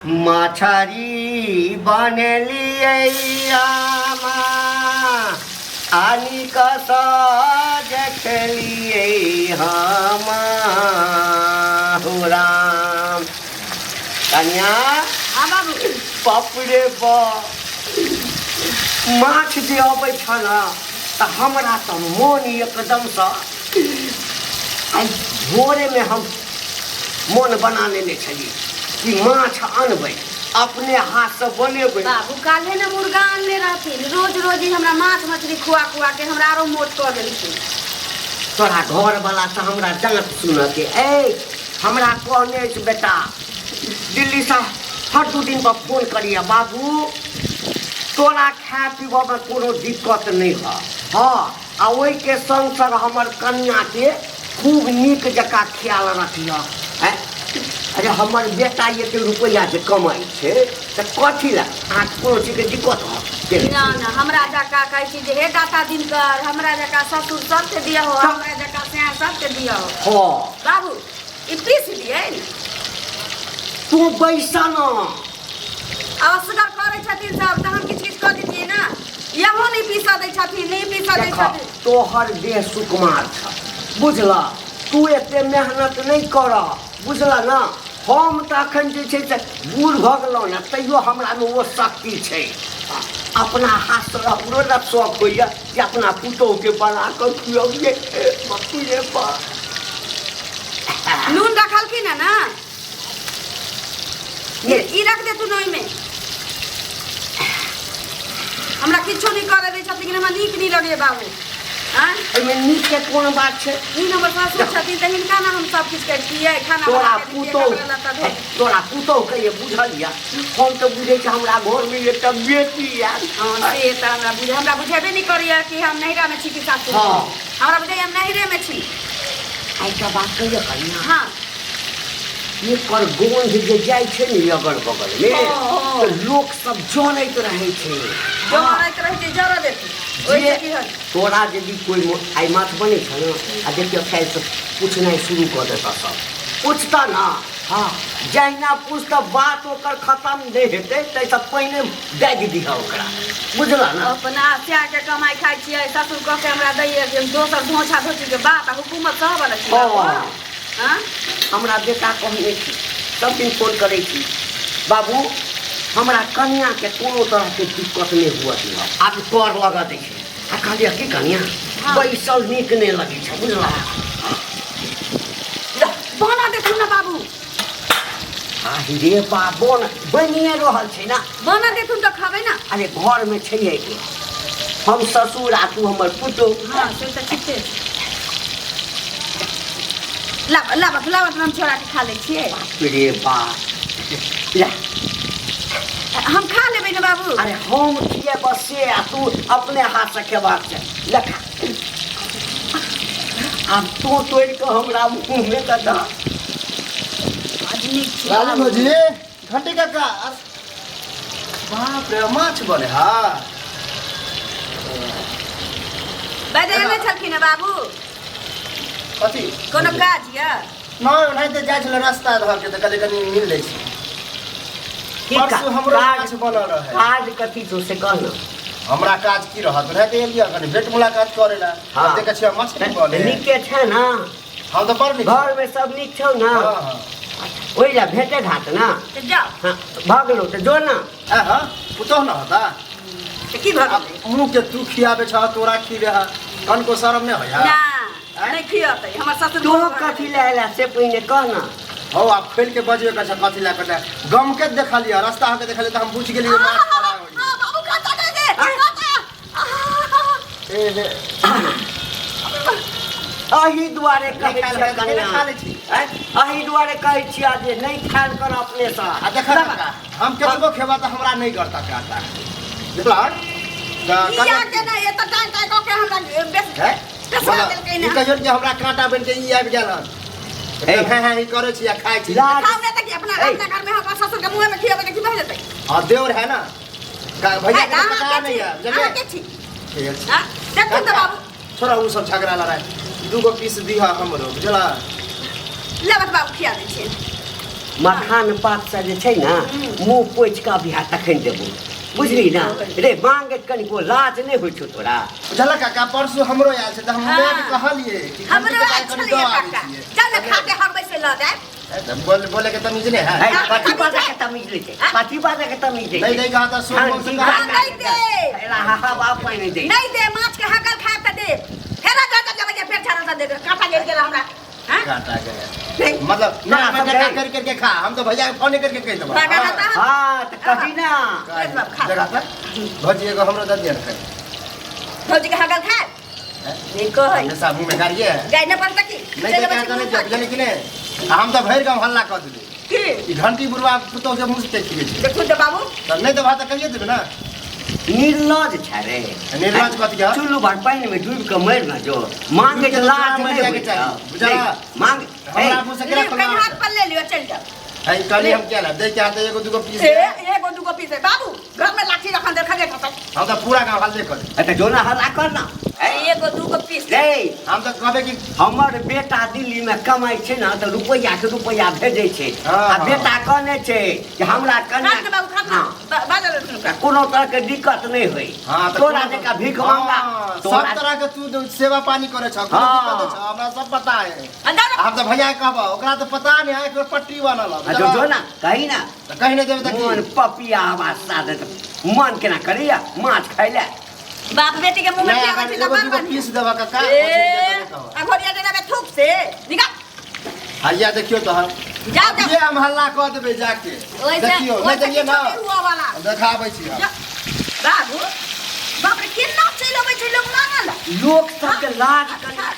मछरी बनेलियै आमा आनि कऽ सज खेलियै हम हो राम। कनिया, हाँ बाबू। बाप रे बाप, माछ जे अबै छल तऽ हमरा तऽ मोन एकदमसँ आइ भोरेमे हम मोन बना लेने छलियै कि माछ अनबै, अपने हाथसँ बनेबै। बाबू काल्हे ने मुर्गा अनले रहथिन। रोज रोज ही हमरा माछ मछली खुआ खुआ के हमरा आरो मोट कऽ देलखिन। तोरा घरवला से हमरा जाँच सुनऽके ऐ हमरा कहने अछि बेटा, दिल्लीसँ हर 2 दिन पर फोन करिए, बाबू तोरा खाय पीबऽमे कोनो दिक्कत नहि हऽ। हँ, आ ओहिके संग संग हमर कनियाके खूब नीक जकाँ ख्याल रखिह। आँय, अरे हमर बेटा एते रुपैआ जे कमाइ छै तऽ कथी लए अहाँके कोनो चीजके दिक्कत हऽ? ना ना, हमरा जकाँ कहै छी जे हे दाता दिनकर, हमरा जकाँ ससुर सबके दिअ हो, हमरा जकाँ सैं सबके दिअ हो। हँ बाबू, ई पीस दियै ने। तू बैसा न। असगर करै छथिन सब तऽ हम किछु किछु कऽ दितियै ने। इहो नहि पीसऽ दै छथिन, नहि पीसऽ दै देख, छथिन। तोहर देह सुकुमार छ, बुझल? तू एते मेहनत नहि कर, बुझल ने? हम तऽ अखन जे छै से बूढ़ भऽ गेलहुँ ने, तैयो हमरामे ओ शक्ति छै। अपना हाथसँ हमरो ने शौक होइए जे अपना पुतोहुके बना कऽ खुअबियै। बापू रे बाप। नून रखलखिन है ना? ई रख दे तू ओहिमे। हमरा किछो नहि करऽ दै छथिन, लेकिन हमरा नीक नहि लगैए बाबू। आँय? एहिमे नीक के कोन बात छै? ई हमर ससुर छथिन तऽ हिनका ने हम सब किछु करितियै, खाना तोरा बना के दितियै, पुतोहु कपड़ा लत्ता धो दितियै। तोरा पुतोहु के ये बुझल यऽ? हम तऽ बुझै छी हमरा घरमे एकटा बेटी आयल। हँ, से तऽ हमरा बुझेबे नहि करैए कि हम नैहरामे छी कि सासुर। हँ। हमरा बुझाइए हम नैहरेमे छी। एकटा बात कहियौ कनिया? हँ। एकर गोंध जे जाइ छै ने अगल बगल मे, हँ, हँ। तऽ लोक सब जरैत रहै छै। जरैत रहै छै, जरऽ देतै, ओहिसँ की होत? तोरा यदि कोइ आइ माछ बनै छै ने, आ देखियौ काल्हिसँ पूछनाइ शुरू कऽ देतऽ सब। पूछतऽ ने, हँ, जहिना पूछतऽ बात ओकर खतम नहि हेतै ताहिसँ पहिने दागि दिहऽ ओकरा, बुझलऽ ने? अपना स्याहके कमाइ खाइ छियै, ससुर कऽ के हमरा दैए जे दोसर धोछा धोछीके बात आ हुकूमत सहवला छी बाबू। हँ। हँ? हमरा बेटा कहने छी, सब दिन फोन करै छी, बाबू हमरा कनियाके कोनो तरहके दिक्कत नहि हुअ दिहऽ। आब कर लगऽ दै छै। आ कहलियै की कनिया, हँ। बैसल नीक नहि लगै छै, बुझलऽ? बना देथुन ने बाबू। आहि रे बा, बन बनिए रहल छै ने। बना देथुन तऽ खबै ने। अरे घरमे छैहे के? हम ससुर आ तू हमर पुतोहु। हँ, से तऽ ठीके छै। लाब लाब लाब, हम छोड़ा के खा लै छियै। बाप रे बाप, ला। हम खा लेबै ने बाबू। अरे हम खिए बस से, आ तू अपने हाथसँ खेबाक छै। ले खा। आब तू तोड़ि कऽ हमरा मुँहमे कऽ दह। बड नीक छै लाली बाबू। भौजी, घंटी काका, बाप रे, माछ बने हा। बजेने छलखिन है बाबू? कथी? कोनो काज यऽ? नहि, ओनाहिते जाइ छलै रास्ता धऽ के तऽ कहलियै कनि मिल लै छी। की परसू हमरो काज? माछ बनल रहै। काज कथी छौ से कह ने। हमरा काज की रहत, ओनाहिते एलियै कनि भेट मुलाकात करै लए। हँ। आब देखै छियै मछली बने। नीके छै ने? हम तऽ बड़ नीक। घरमे सब नीक छौ ने? हँ हँ। ओहि लए भेटे घाट ने। तऽ जाउ। हँ, भऽ गेलौ तऽ जो ने। आ हँ, पुतोह ने होता। तऽ की भऽ गेलै? मुँह के तू खियाबे छह, तोरा खिबे है, कनको शरम नहि होय? ना, नहि खियतै हमर ससुर। तू कथी लए एला से पहिने कह ने। हौ, आब खोलि के बजबे कर कथी लए कऽ गम के देखलियै, रास्ता के देखलियै तऽ हम बुझि गेलियै माछ बड़ा होई। बाबू, कतऽ दे दे, कतऽ? ए हे। एहि दुआरे कहै नहि खायल छियै होय, कनिया। नहि खा लै छी। आँय? एहि दुआरे कहै छियै जे नहि खायल कर अपनेसँ। आ देख काका, हम केतबो खेबा तऽ हमरा नहि गरता काटा, बुझलहक तऽ किया कहलियै- के नहि एतऽ टाँग टाँग कऽ के हमरा बेस हैं? पेशा बोला, देलकै ई ने। कहियौ जे हमरा काँटा बनि के ई आबि गेल हन। ए। हैं हैं ही करै छी आ खाइ छी। लाज खाउ ने तऽ की अपना ए। अपना घर में हमर ससुर के मुँह में खियेबै तऽ की भऽ जेतै? हाँ, देवर है ना भैया है, के अहाँ पता के नहीं छी? है, बुझलियै? अहाँ के छी? ठीक छै। हाँ? देखू तऽ बाबू। छोड़ा उ सब झगड़ा लड़ाई, दूगो पीस दिह हमरो, बुझला? लेबत बाबू, खिया दै छियै। मखान पात से जे छै ने मुँह पोछि कऽ अभिया तखन देबो, बुझली ना? रे मांगे कनिको लाज नहि होइ छौ तोरा? बुझल काका, परसू हमरो आयल छै तऽ हम हाँ। माय के कहलिए कि हमरो घंटी के आयल पाइ कनि छलैए दऽ आबै काका। छियै। चल ने खा के हगबै से लऽ जायब। ए, तऽ बोले बोले के तमीज नहि है। है, कथी बाजा के तमीज लै छै? कथी बाजा के तमीज लै नहीं नहीं कहा था सोम बोल से कहा। हाँ, नहीं दे। एला हवा पानि दे। नहीं दे, माछ के हगल खायब तऽ दे। फेर जा जा जा फेर छाड़ा दे काटा गेल गेल हमरा। हाँ? काटा गया। नहीं। मतलब ना, ना सब मैं गए। कर करके खा, हम तो भैया के फोन करके कह देबो। काटा रहता है। हाँ तऽ कही ना। खा। देखा था भौजी एगो हमरो दे दिया खाए। भौजी के हगल खायब? नहीं कहै। हमेशा मुंह में गाड़िए है। गाय न पड़ता की? नहीं चलि देखा अबै तो छी नहीं मुँह बुझलियै कि नहीं? आ हम तो भरि गाँव हल्ला कऽ देली। की? ई घंटी बुढ़वा पुतोह के मुँह से देखि छै। देखू तऽ बाबू। तऽ नहि देबा तऽ कहिए देबै ना। निर्लज छै रे। निर्लज कथी है? चुल्लू भर पानि में डूबि कऽ मरि न जो, मांगे के डूबि के लाज मरि नहि जायके होइ चाही, छौ। बुझला? नहीं, मांग हमरा मुँह से केना लियौ, कनि खोलवा? हाथ पर ले लियौ, चलि जाउ। है कहली हम क्या दे के हाथ एगो दूगो पीस ए, दे। एगो दूगो पीस है। बाबू घर में लाठी रखन दे खगे खसै। हम तऽ पूरा गाँव हल्ले कर देबै। ए, तऽ जो ना हल्ला कर ना। ए, एगो दूगो पीस। रे हम तऽ कहबै कि हमर बेटा दिल्ली में कमाइ छै ने तऽ रुपैआ के रुपैआ भेजै छै। हाँ, आ हाँ। बेटा कहने छै कि हमरा कन्या खात बाबू खात। हाँ, बाजल रहथिन। तऽ कोनो तरह के दिक्कत नहि होइ। हाँ, तऽ तोरा कोनो- जकाँ भीख मांगा हाँ, सब तोरा तरह के तू सेवा पानी करे छह, कोनो हाँ। दिक्कत नहि छह, हमरा सब पता है। अंदर हम तऽ भैया के कहबो, ओकरा तऽ पता नहि है, एक बेर पट्टी बनल है, आ जो जो ना कही ना। तऽ कहि नहि देबै तऽ की? मन पपिया आवाज साधत मन केना करैया माछ खाइ ले। बाप बेटी के मुंह में नहि, पियाबै अगर छै तऽ एगो बड़ दूगो बढ़िया। पीस देबऽ काका, ए, भौजी के कहब। आ घोड़िया देना में थूक से निकाल। हैया देखियौ तऽ हम। जाओ जाओ। ये हम हल्ला कऽ देबै जाके। ओइसे देखियौ, नहि ओइसे देलियै किछो ना। नहि हुआ वाला। हम देखाबै छी हम। जा। बाबू बाप रे, केना चलि अबै छै लोक मांगल। लोक सबके लाज कनि